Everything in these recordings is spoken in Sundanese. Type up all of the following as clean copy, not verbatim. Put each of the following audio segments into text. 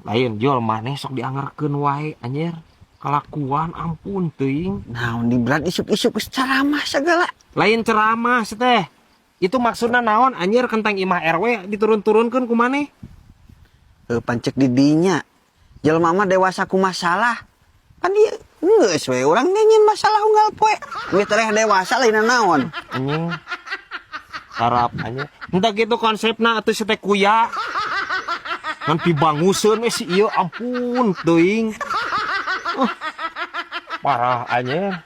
Lain jual maneh sok diangarkeun wae anjir. Kalakuan ampun teuing. Naon di berat isuk-isuk ceramah segala. Lain ceramah sih teh. Itu maksudna naon anjir kentang imah RW diturun-turunkeun ku maneh. Heuh pancek di dinya. Jelema mah dewasa ku masalah. Kan ieu geus we urang nyenyin masalah unggal poe. Geus tereh dewasa lain naon. Anjing. Sarap anjir. Entah gitu konsepna atuh si teh kuya. Ngan pibanguseun we si ieu ampun teuing. Parah anjir.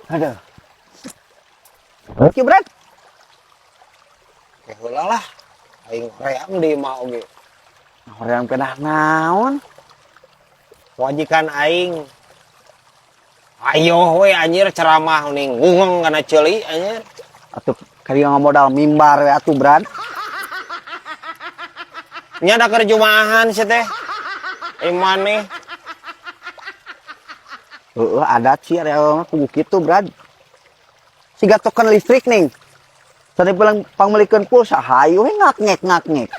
Aduh. Oke, berat. Heula lah. Aing hoream di imah oge. Hoream pedah naon? Wajikan aing. Ayo we anjir ceramah ning ngungeng kana ceuli anjir. Atuh kari ngamodal mimbar we atuh Brad. Nya da keur jumaahan sia teh. Aing maneh. Heeh, adat sih area mah kudu kitu Brad. Siga token listrik ning. Tadi pulang pangmelikeun pulsa hayu we ngak-ngek ngak-ngek.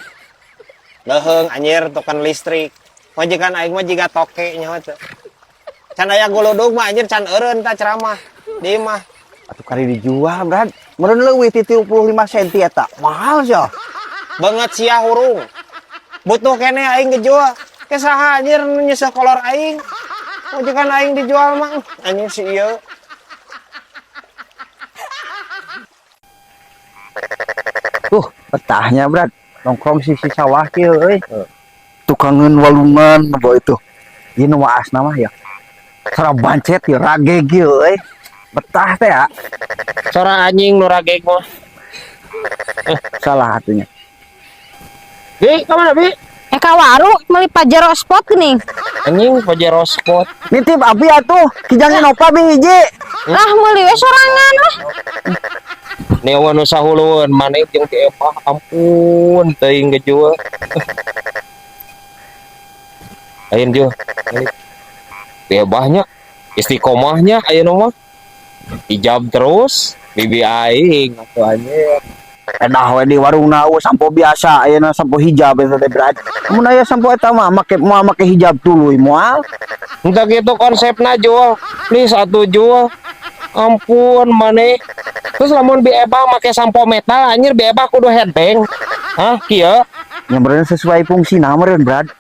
Leuheung anjir token listrik. Majikan aing mah jiga toke nyaho teh. Can aya golodog mah anjir can eureun ta ceramah di imah. Atuh kari dijual Brad. Meureun leuwih ti 35 senti eta. Mahal sia. Banget sia hurung. Butuh keneh aing ngejual. Ke saha anjir nu nyeseh kolor aing. Majikan aing dijual mah anjing si ieu. Tuh, petahnya Brad. Nongkrong sisi sawah kieu euy. Tukangeun walungan boy itu. Ieu nu waasna mah ya. Sora bancet ya rageg ieu euy. Betah teh ya. Sora anjing nu rageg mah. Salah atunya. Bi, ka mana Bi? Ka waru meuli Pajero Sport geuning. Anjing Pajero Sport. Nitip abi atuh, kijangin opa bi hiji. Lah meuli we sorangan lah. Newa nu sahulueun maneh jeung ti Epah ampun teuing gejual. Lain jeung. Bebahnya istiqomahnya ayeuna mah. Hijab terus bibi aing atuh anjir. Edah we di warungna eueuh sampo biasa ayeuna sampo hijab eta teh Brad. Mun aya sampo eta mah make moal make hijab tuluy moal. Entah gitu konsepna jual. Please atuh jual. Ampun maneh. Terus lamun bi Ebah make sampo metal anjir bi Ebah kudu headbang. Hah kieu? Nya meureun sesuai fungsina meureun Brad.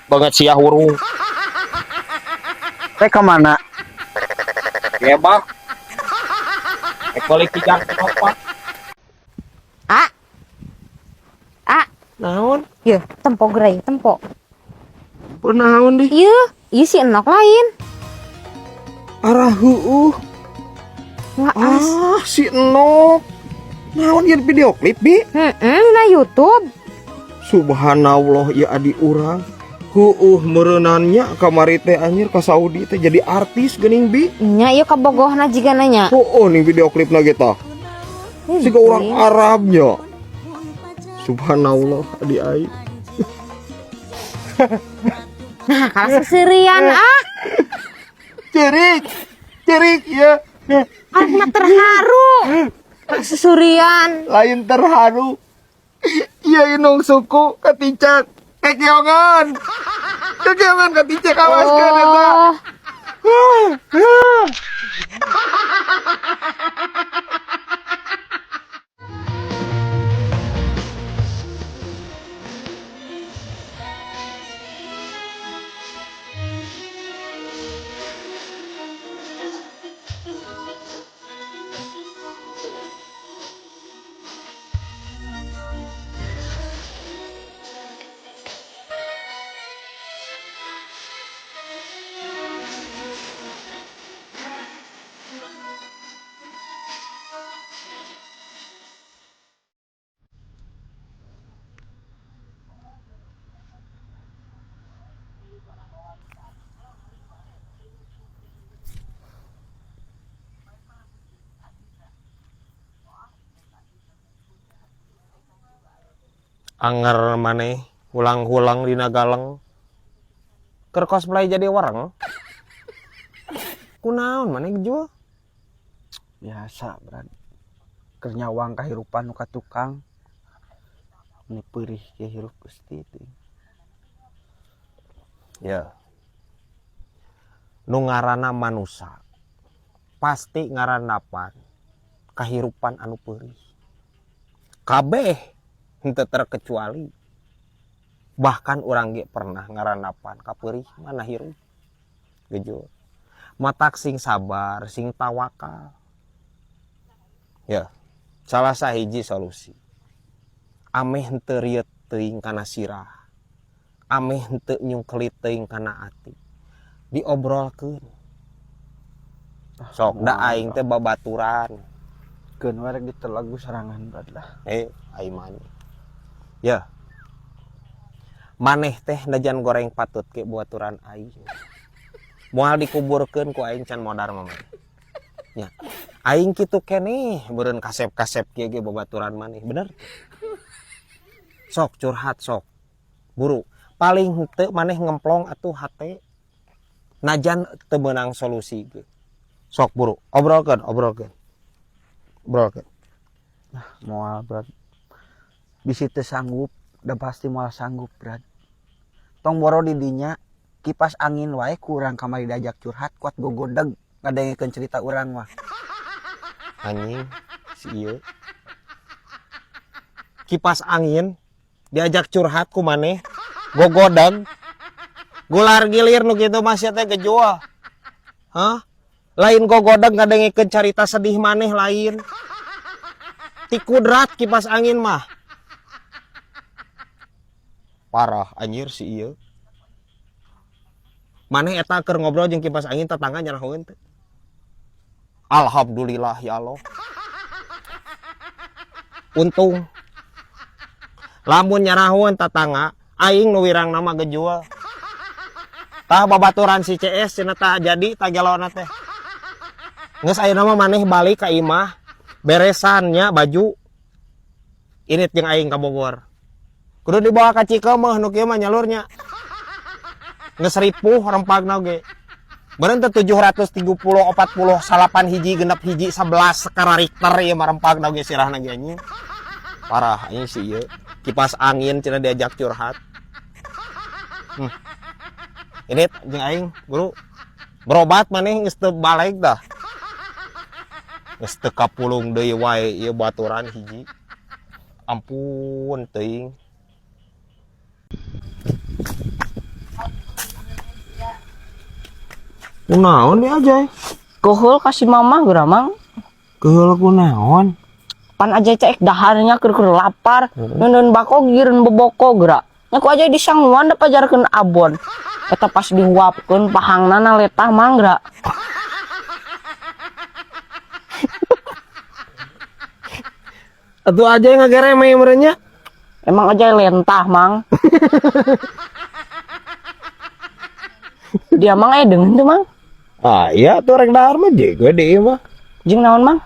Banget sia hurung. Teh ka mana? Bi Ebah. Ekoli kijang apa? A. A. Naon? Yeuh, tempo gerai, tempo. Naon di? Yeuh, ieu si Enok lain. Arah heueuh. Wah, as. Ah, si Enok. Naon ieu video klip, Bi? Heeh, na YouTube. Subhanallah, ieu adi urang. Heueuh meureunannya kamari teh anjir ka Saudi teh jadi artis geuning, Bi. Nya ieu kabogohna jigana nya. Heueuh ning video klipna ge tah. Siga urang Arabnya. Subhanallah, adi aing. Nah, kalah seserian ah. Cerik. Cerik ya. Aku mah terharu. Sesurian. Lain terharu. Iya inung suku katicak kekiongan. Kekiongan katicak awaskeun eta. Oh. Anger maneh hulang-hulang dina galeng. Keur cosplay jadi orang. Kunaon maneh Jul? Biasa, Brad. Keur nyawang kahirupan nu ka tukang. Ini perih ke hirup Gusti teh. Ya. Nu ngaranna manusa pasti ngarandapan kahirupan anu peurih. Kabeh henteu terkecuali. Bahkan urang ge pernah ngarandapan kapeurih mana hirup. Gejul. Matak sing sabar, sing tawakal. Ya, salah sahiji solusi. Ameh henteu rieut teuing kana sirah. Ameh henteu nyungkelit teuing kana ati. Diobrolkeun. Sok da aing teh babaturan. Keun we rek ditelag ku sorangan, Brad lah. Aing mah. Ya. Maneh teh najan goreng patut ke babaturan aing. Moal dikuburkeun ku aing can modar mah maneh. Nya. Aing kitu keneh beureun kasep-kasep kieu ge babaturan maneh, bener? Sok curhat sok. Buru. Paling henteu maneh ngemplong atuh hate. Najan teu meunang solusi ge. Sok buru, obrolkeun, obrolkeun. Obrolkeun. Nah, moal, Brad. Bisi teu sanggup, da pasti moal sanggup, Brad. Tong boro di dinya kipas angin wae kurang kamari diajak curhat kuat gogodeg ngadengekeun cerita urang mah. Anjing si ieu. Kipas angin diajak curhat ku maneh gogodeg. Gular gilir nu kitu mah sia teh gejual. Hah? Lain gogodeg ngadengekeun carita sedih maneh lain. Ti kudrat kipas angin mah. Parah anjir si ieu. Maneh eta keur ngobrol jeung kipas angin tetangga nyarahoeun teh. Alhamdulillah ya Allah. Untung. Lamun nyarahoeun tetangga aing nu wirang nama gejual. Tah babaturan si CS cenah tah jadi tah gelona teh. Geus ayeuna mah maneh balik ka imah, beresannya baju. Init jeung aing ka Bogor. Kudu dibawa ka Cikeumeuh nu kieu mah nyalurnya. Geus ripuh rempagna oge. Beureun teh 730 40 salapan hiji genep hiji 11 skala Richter ieu mah rempagna oge sirahna ge anjing. Parah anjing si ieu. Kipas angin cenah diajak curhat. Ini jeung aing buru berobat maneh geus teu balik dah. Geus teu kapulung deui wae ieu baturan hiji. Ampun teuing. Kunaon dia aja? Keheul ka si mamah geura mang. Keheul kunaon? Pan aja cek daharnya keur-keur lapar. Nunun bako gireun beboko geura. Nya ku aja disanguan da pajarkeun abon. Eta pas dihuapkeun pahangna na letah mang geura. Atuh aja ngagereme meureun nya. Emang aja lentah mang. Dia mang deungeun tuh mang. Ah iya tuh rek dahar mah jeung we deui mah. Jeung naon mang?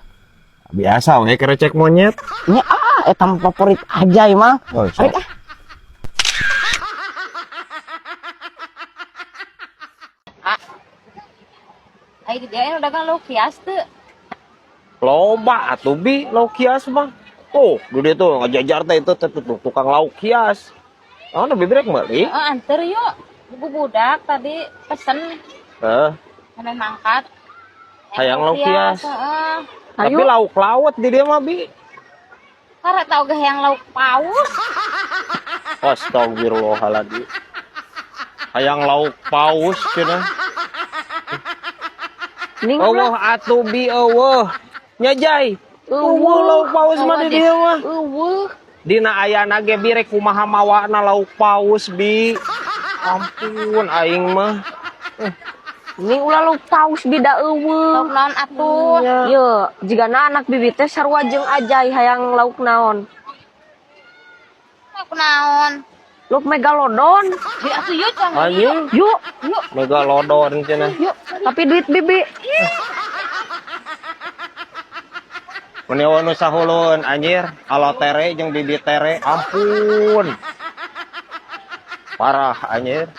Biasa we kerecek monyet. Nya ah eta mah favorit aja ieu mang. Oh, sok. Arek ah. Ah. Ai di dieu dagang lauk hias teu? Loba atuh bi lauk hias mah. Tuh, di dieu tuh ngajajar teh itu teh tuh, tukang lauk hias. Oh, nu bibi rek meuli? Heeh, anter yuk. Ibu budak tadi pesen. Heeh. Sampai mangkat. Hayang lauk hias. Heeh. Tapi lauk laut di dia mah bi. Karena tau gak hayang lauk paus. Astagfirullahaladzim. Hayang lauk paus cenah. Ning Eueuh atuh bi eueuh. Nyajai. Eueuh lauk paus mah di dia mah. Eueuh. Dina ayana ge bi rek kumaha mawana lauk paus bi. Ampun aing mah. Ning ulah lauk paus bi da eueuh. Lauk naon atuh? Ye, jigana anak bibi teh sarua jeung Ajay hayang lauk naon? Lauk naon? Lauk megalodon. Bi atuh yuk cang. Anjing. Yuk. Yuk. Megalodon cenah. Yuk, tapi duit bibi. Mun nu sahulun anjir, alo tere jeung bibi tere, ampun. Parah anjir.